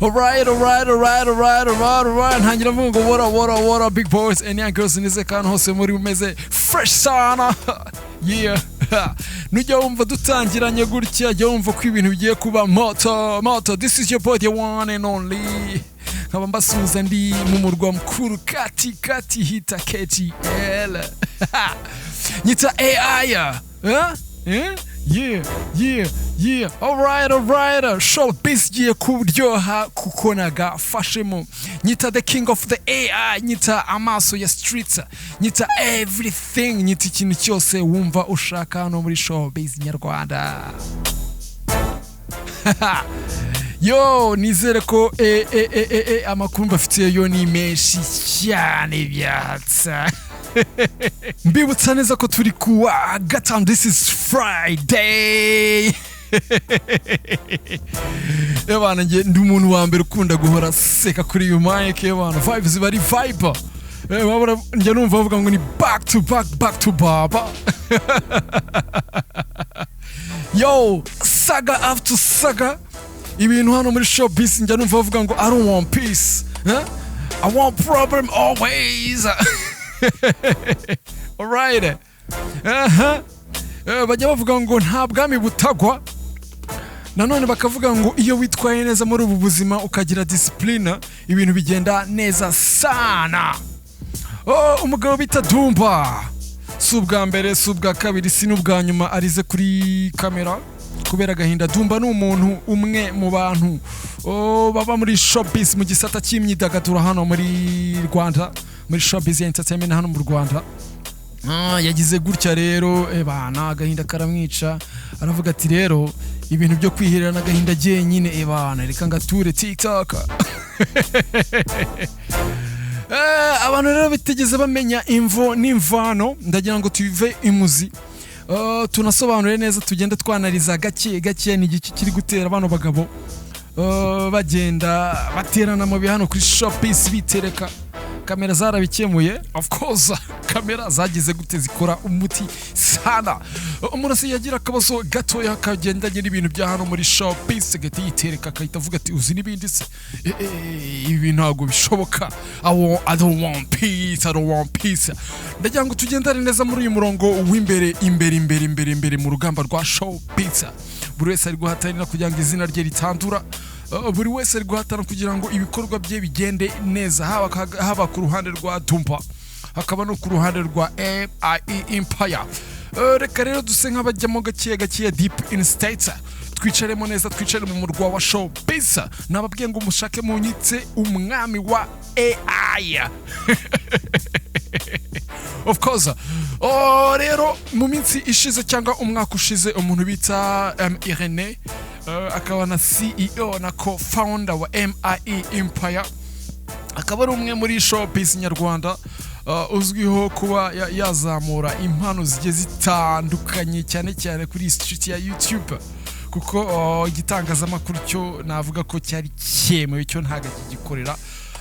Alright. Ntangira mvuga ngo what up, what up, what up, big boys and young girls. Nize kandi hose muri mumeze fresh sana. Yeah. Nujya wumva dutangiranye gutya, jya wumva ko ibintu bigiye kuba moto moto. This is your boy, the one and only. Nkaba mbasuhuza ndi mu murwa mukuru kati kati hita KTL. Nyita AI. Huh? Eh? Yeah. Alright. Showbiz igiye kuryoha kuko nagafashemo. Nyita the king of the AI, nyita amaso ya streets, nyita everything, nyita ikintu cyose wumva ushaka hano muri showbiz nyarwanda. Yo, nizere ko amakuru mbafitiye yo ni menshi cyane byatsa. Mbibutsa neza ko turi kuwa gatanu, this is Friday. Ebana, njye ndi umuntu wa mbere ukunda guhora seka kuri uyu mic. Ebana, vibe ziba ari vibe. Njya numva bavuga ngo ni back to back, back to baba. Yo, saga after saga, ibintu hano muri showbiz njya numva bavuga ngo "I don't want peace, huh? I want problem always." Alright, aha. Bajya bavuga ngo nta bwami butagwa, nanone bakavuga ngo iyo witwaye neza muri ubu buzima, ukagira discipline, ibintu bigenda neza sana. Oh, umugabo bita Dumba si ubwa mbere, si ubwa kabiri, si n'ubwa nyuma arize kuri kamera kubera agahinda. Dumba ni umuntu umwe mu bantu, oh, baba muri showbiz, mu gisata cy'imyidagaduro hano muri Rwanda, muri showbiz entertainment hano mu Rwanda. Yagize gutya rero, ebana, agahinda karamwica, aravuga ati: "Rero ibintu byo kwihererana agahinda jyenyine, ebana, reka ngature TikTok." Abantu rero bitigeze bamenya imvo n'imvano, ndagira ngo tuve imuzi, tunasobanure neza, tugende twanariza gake gake ni igiki kiri gutera bano bagabo bagenda baterana amabuye hano kuri showbiz, bitereka. Kamera zarabikemuye, of course. Kamera zagize gute? Zikora umuti sana. Umuntu se yagira akabazo gatoya kagendanye n'ibintu bya hano muri showbiz, agahita yitereka, akahita avuga ati: "Uzi n'ibindi se? Ibi ntabwo bishoboka. I don't want peace, I don't want peace." Ndagira ngo tugendane neza muri uyu murongo w'imbere, imbere, imbere, imbere, imbere mu rugamba rwa showbiz. Buri wese ari guhatanira kugira ngo izina rye ritandura. Buri wese ari guhatana kugira ngo ibikorwa bye bigende neza, haba ku ruhande rwa Dumba, hakaba no ku ruhande rwa MIE Empire. Reka rero duse nk'abajyamo gake gake deep in states, twicaremo neza, twicare mu murwa wa showbiz. Nababwiye ngo mushake munyitse umwami wa AI, of course. Oh, rero mu minsi ishize cyangwa umwaka ushize, umuntu bita M Irene, akaba na CEO na co-founder wa MIE Empire, akaba ari umwe muri showbiz nyarwanda, uzwiho kuba yazamura impano zigiye zitandukanye, cyane cyane kuri street ya YouTube, kuko igitangazamakuru cyo navuga ko cyari cyemewe, cyo ntabwo akigikorera,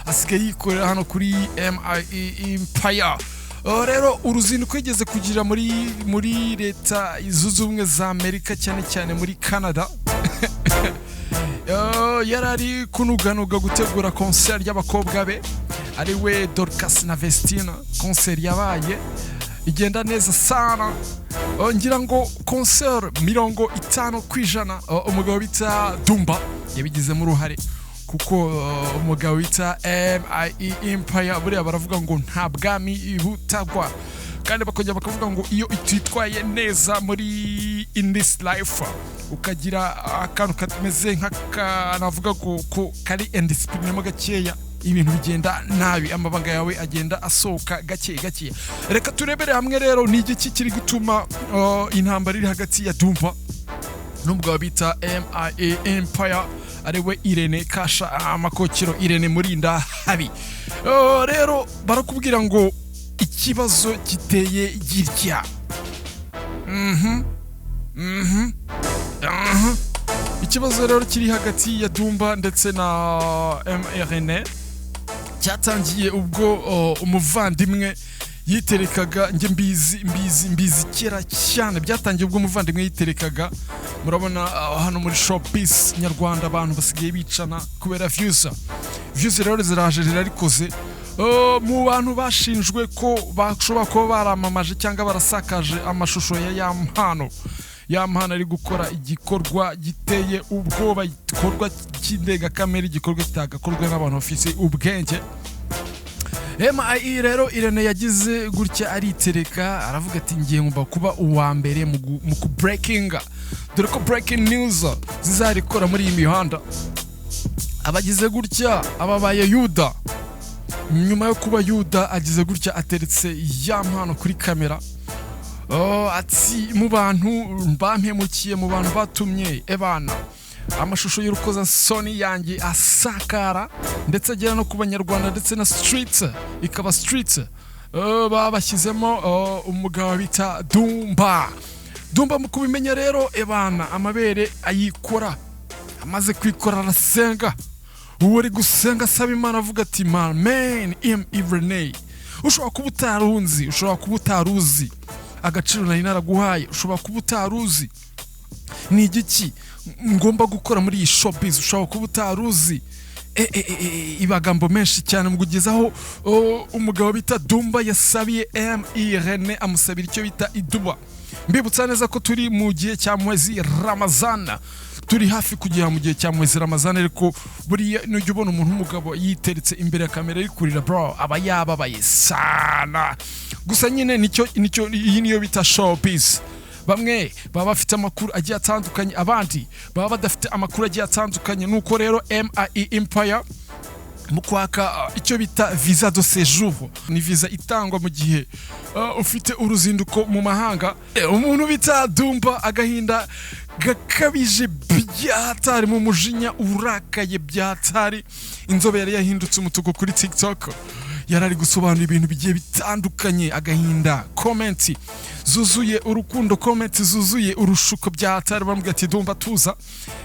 asigaye yikorera hano kuri MIE Empire. Rero uruzinduko yigeze kugira muri Leta Zunze Ubumwe za Amerika, cyane cyane muri Canada, yari ari kunuganuga gutegura concert y'abakobwa be, ari we Dorcas na Vestina. Concert yabaye igenda neza sana. Ngira ngo concert 50%, umugabo bita Dumba yabigizemo uruhare, kuko umugabo bita MIE Empire, buriya baravuga ngo nta bwami butagwa, kandi bakongera bakavuga ngo iyo utitwaye neza muri in this life, ukagira akantu kameze nk'aka, navuga ko kari indiscipline mo gakeya, ibintu bigenda nabi, amabanga yawe agenda asohoka gake gake. Reka turebere hamwe rero ni igiki kiri gutuma intambara iri hagati ya Dumba n'umugabo bita MIA Empire, ariwe Irene Kasha Amakokero, Irene Murinda Habi. Rero barakubwira ngo ikibazo giteye gitya. Ikibazo rero kiri hagati ya Dumba ndetse na MRN cyatangiye ubwo umuvandimwe yiterekaga. Njye mbizi, mbizi, mbizi kera cyane. Byatangiye ubwo umuvandimwe yiterekaga. Murabona hano muri showbiz nyarwanda abantu basigaye bicana kubera views. Views rero ziraje rirarikoze. Mu bantu bashinjwe ko bashobora kuba baramamaje cyangwa barasakaje amashusho ya Yampano, Yampano ari gukora igikorwa giteye ubwoba, igikorwa cy'indengakamere, igikorwa kitagakorwa n'abantu bafite ubwenge. MIE rero, Irene yagize gutya aritereka, aravuga ati: "Ngiye ngomba kuba uwa mbere mu ku breakinga, dore ko breaking news zizarikora muri iyi mihanda." Abagize gutya ababaye Yuda. Nyuma yo kuba Yuda, agize gutya ateretse Yampano kuri kamera. Oh, ati: "Mu bantu bampemukiye, mu bantu batumye ebana amashusho y'urukozasoni yanjye asakara ndetse agera no ku Banyarwanda ndetse na street ikaba street, babashyizemo umugabo bita Dumba." Dumba mu kubimenya rero, ebana amabere ayikora, amaze kwikora arasenga. Uwo ari gusenga asaba Imana, avuga ati: "Man, M Irene, ushobora kuba utarunzi, ushobora kuba utaruzi agaciro nari naraguhaye, ushobora kuba utaruzi ni igiki ngomba gukora muri iyi showbiz, ushobora kuba utaruzi." Ibagambo menshi cyane mu kugezaho. Umugabo bita Dumba yasabiye M Irene, amusabira icyo bita iduba. Mbibutsa neza ko turi mu gihe cya mwezi Ramazana, turi hafi kugera mu gihe cya mwezi Ramazana, ariko buriya nujya ubona umuntu w'umugabo yiteretse imbere ya kamera ari kurira, bro, aba yababaye sana. Gusa nyine nicyo iyi niyo bita showbiz. Bamwe baba bafite amakuru agiye atandukanye, abandi baba badafite amakuru agiye atandukanye. Nuko rero MIE Empire mu kwaka icyo bita visa de séjour, ni visa itangwa mu gihe ufite uruzinduko mu mahanga. Umuntu bita Dumba, agahinda gakabije byatari, mu mujinya urakaye byatari, inzobe yari yahindutse umutuku. Kuri TikTok yari ari gusobanura ibintu bigiye bitandukanye, agahinda, comment zuzuye urukundo, comment zuzuye urushuko byatari. Bamubwira ati: "Dumba, tuza,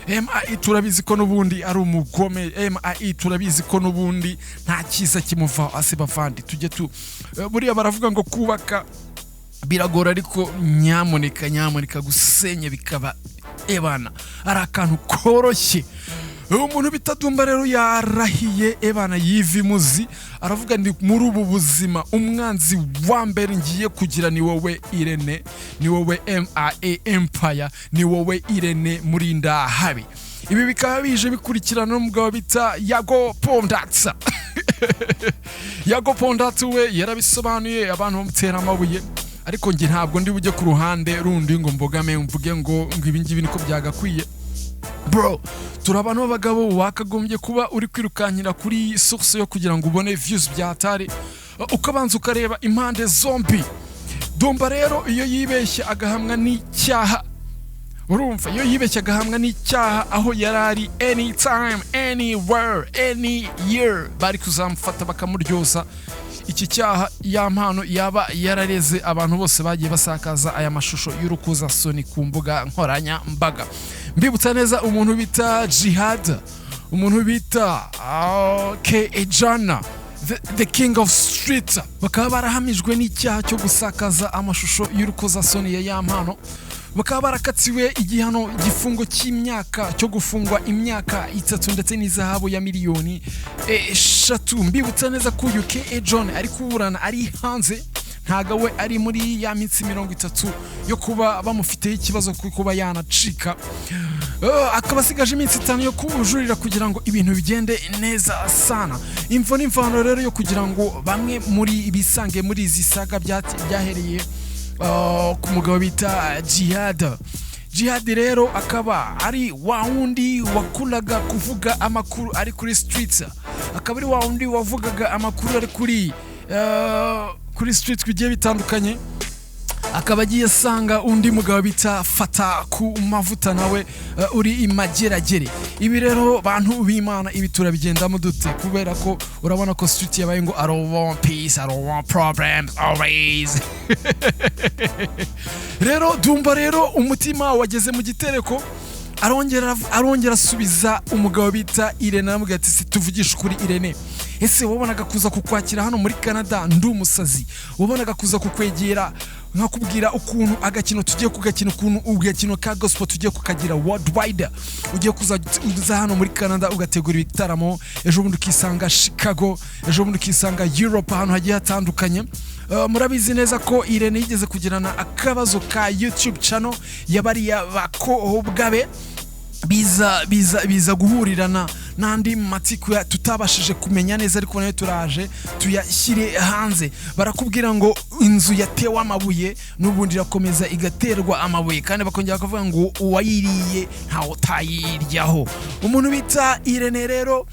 MIE turabizi ko n'ubundi ari umugome, MIE turabizi ko n'ubundi nta cyiza kimuvaho." Ase bavandi, tujye tu buriya baravuga ngo kubaka biragora, ariko nyamuneka nyamuneka gusenya bikaba ebana ari akantu koroshye. Umuntu bita Dumba rero yarahiye, ebana yiva imuzi, aravuga: "Ndi muri ubu buzima, umwanzi wa mbere ngiye kugira ni wowe Irene, ni wowe MIE Empire, ni wowe Irene Murindahabi." Ibi bikaba bije bikurikirana n'umugabo bita Yago Pondatsa. Yago Pondatsa we yarabisobanuye, abantu bamutera amabuye, ariko njye ntabwo ndi bujye ku ruhande rundi ngo mbogame mvuge ngo ibi ngibi niko byagakwiye. Bro, turi abantu b'abagabo, wakagombye kuba uri kwirukankira kuri source yo kugira ngo ubone views byatari, ukabanza ukareba impande zombi. Dumba rero iyo yibeshye agahamwa n'icyaha, urumva, iyo yibeshye agahamwa n'icyaha aho yari ari, anytime, anywhere, any year, bari kuzamufata bakamuryoza iki cyaha Yampano yaba yarareze abantu bose bagiye basakaza aya mashusho y'urukozasoni ku mbuga nkoranyambaga. Mbibutsa neza, umuntu bita Jihad, umuntu bita K Ejana, the king of street, bakaba barahamijwe n'icyaha cyo gusakaza amashusho y'urukozasoni ya Yampano, bakaba barakatiwe igihano igifungo cy'imyaka cyo gufungwa imyaka 3 ndetse n'izahabu ya miliyoni 3. Mbibutsa neza ko uyu K John ari kuburana ari hanze, ntago we ari muri ya minsi 30 yo kuba bamufiteho ikibazo ko kuba yanacika. Akaba asigaje iminsi 5 yo kujurira kugira ngo ibintu bigende neza sana. Imvo n'imvano rero yo kugira ngo bamwe muri bisange muri izi saga byahereye ku mugabo bita Jihad. Jihad rero akaba ari wa wundi wakundaga kuvuga amakuru ari kuri streets, akaba ari wa wundi wavugaga amakuru ari kuri streets bigiye bitandukanye, akaba agiye asanga undi mugabo bita Fata ku Mavuta nawe uri imageragere. Ibi rero, bantu b'Imana, ibi turabigendamo dute? Kubera ko urabona ko street yabaye ngo "I don't want peace, I don't want problems always." Rero Dumba rero umutima wageze mu gitereko, arongera asubiza umugabo bita Irene, aramubwira ati: "Si tuvugishe ukuri, Irene, Ese wabonaga kuza kukwakira hano muri Canada ndi umusazi? Wabonaga kuza kukwegera nkakubwira ukuntu agakino tugiye kugakina, ukuntu agakino ka gospel tugiye kukagira worldwide? Ugiye kuza uza hano muri Canada ugategura ibitaramo, ejo bundi ukisanga Chicago, ejo bundi ukisanga Europe, ahantu hagiye hatandukanye. Murabizi neza ko Irene yigeze kugirana akabazo ka YouTube channel yabariya bakobwa be, biza guhurirana n'andi matiku tutabashije kumenya neza, ariko nayo turaje tuyashyire hanze. Barakubwira ngo inzu yatewe amabuye n'ubundi irakomeza igaterwa amabuye, kandi bakongera bakavuga ngo uwayiriye ntawe utayiryaho. Umuntu bita Irene rero,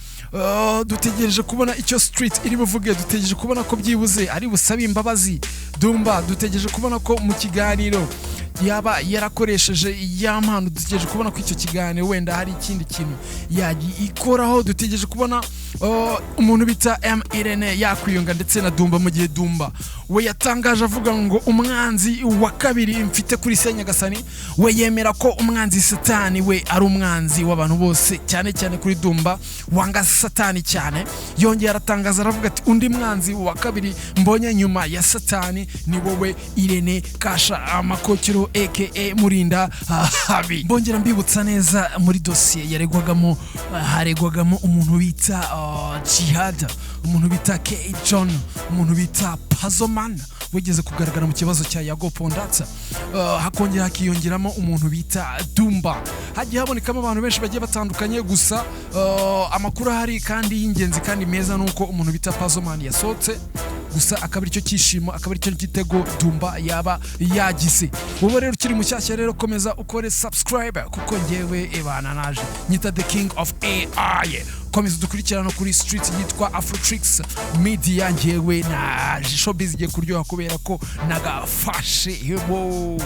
dutegereje kubona icyo street iri buvuge. Dutegereje kubona ko byibuze ari busabe imbabazi Dumba. Dutegereje kubona ko mu kiganiro yaba yarakoresheje ya mpano. Dutegereje kubona ko icyo kiganiro wenda hari ikindi kintu yagikoraho. Dutegereje kubona umuntu bita M Irene yakwiyunga ndetse na Dumba, mu gihe Dumba we yatangaje avuga ngo umwanzi wa kabiri mfite kuri Nyagasani, we yemera ko umwanzi Satani we ari umwanzi w'abantu bose, cyane cyane kuri Dumba wanga Satani cyane. Yongeye aratangaza aravuga ati: "Undi mwanzi wa kabiri mbonye nyuma ya Satani ni wowe Irene Kasha Amakokero aka Murinda Habi." Mbongera mbibutsa neza, muri dosiye yaregwagamo haregwagamo umuntu bita Jihad, umuntu bita K John, umuntu bita Pazoman wigeze kugaragara mu kibazo cya Yago Pon Dat, hakongera hakiyongeramo umuntu bita Dumba. Hagiye habonekamo abantu benshi bagiye batandukanye. Gusa amakuru ahari kandi y'ingenzi kandi meza ni uko umuntu bita Pazoman yasohotse, gusa akaba aricyo cyishimo, akaba aricyo gitego Dumba yaba yagize. Wowe rero ukiri mushyashya rero, komeza ukore subscribe, kuko ngewe ebana naje nyita the king of AI. Komeza udukurikirana kuri street yitwa Afrotrix Media. Ngewe naje, showbiz igiye kuryoha kubera ko nagafashe yebo.